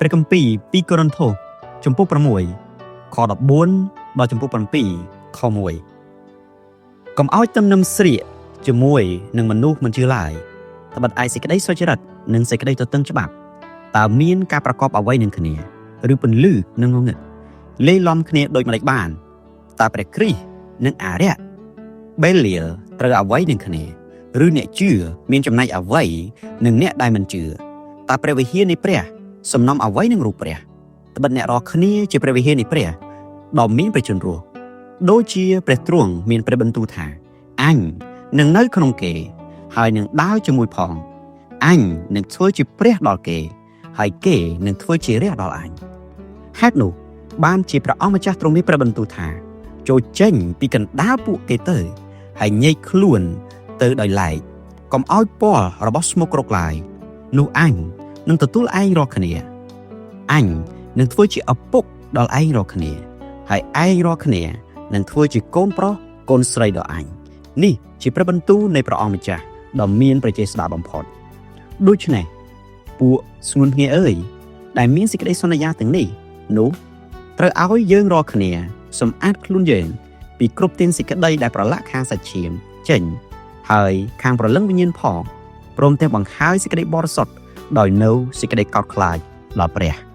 ព្រះគម្ពីរ2កូរិនថូសជំពូក6ខ14ដល់ជំពូក7ខ1កុំឲ្យទំនឹមស្រៀកជាមួយនឹងមនុស្សមិនជឿឡើយត្បិតឯសេចក្តីសុចរិតនិងសេចក្តីទទឹងច្បាប់តើមានការប្រកបអ្វីនឹងគ្នាឬពន្លឺនឹងងងឹតលាយឡំគ្នាដូចម្តេចបានតើព្រះគ្រីស្ទនិងអារក្សបេលៀលត្រូវអ្វីនឹងគ្នាឬអ្នកជឿមានចំណែកអ្វីនឹងអ្នកដែលមិនជឿតើព្រះវិហារនៃព្រះសំណំអ្វីនឹងរូបព្រះត្បិតអ្នករាល់គ្នាជាព្រះវិហារនៃព្រះដ៏មានព្រះជន្មរស់ដូចជាព្រះទ្រង់មានព្រះបន្ទូលថាអញនឹងនៅក្នុងគេហើយនឹងដើរជាមួយផងអញនឹងធ្វើជាព្រះដល់គេហើយគេនឹងធ្វើជារាជដល់អញហេតុនោះបានជាព្រះអង្គម្ចាស់ទ្រង់មានព្រះបន្ទូលថាចូលចេញពីកណ្ដាលពួកគេទៅហើយញែកខ្លួនទៅដោយឡែកកុំឲ្យពណ៌របស់ស្មុគរកឡើយនោះអញនឹងទទួលឯងរាល់គ្នាអញនឹងធ្វើជាឪពុកដល់ឯងរាល់គ្នាហើយឯងរាល់គ្នានឹងធ្វើជាកូនប្រុសកូនស្រីដល់អញនេះជាព្រះបន្ទូលនៃព្រះអង្គម្ចាស់ដ៏មានព្រះចេស្តាបំផុតដូច្នេះពួកស្ងួនភ្ងាអើយដែលមានសេចក្តីសន្យាទាំងនេះនោះត្រូវឲ្យយើងរាល់គ្នាសម្អាតខ្លួនយើងពីគ្រប់ទាំងសេចក្តីដែលប្រឡាក់ខាងសាច់ឈាមចេញហើយខាងព្រលឹងវិញ្ញាណផងព្រមទាំងបង្ហើយសេចក្តីបរិសុទ្ធដោយនៅសេចក្តីកោតខ្លាចដល់ព្រះ។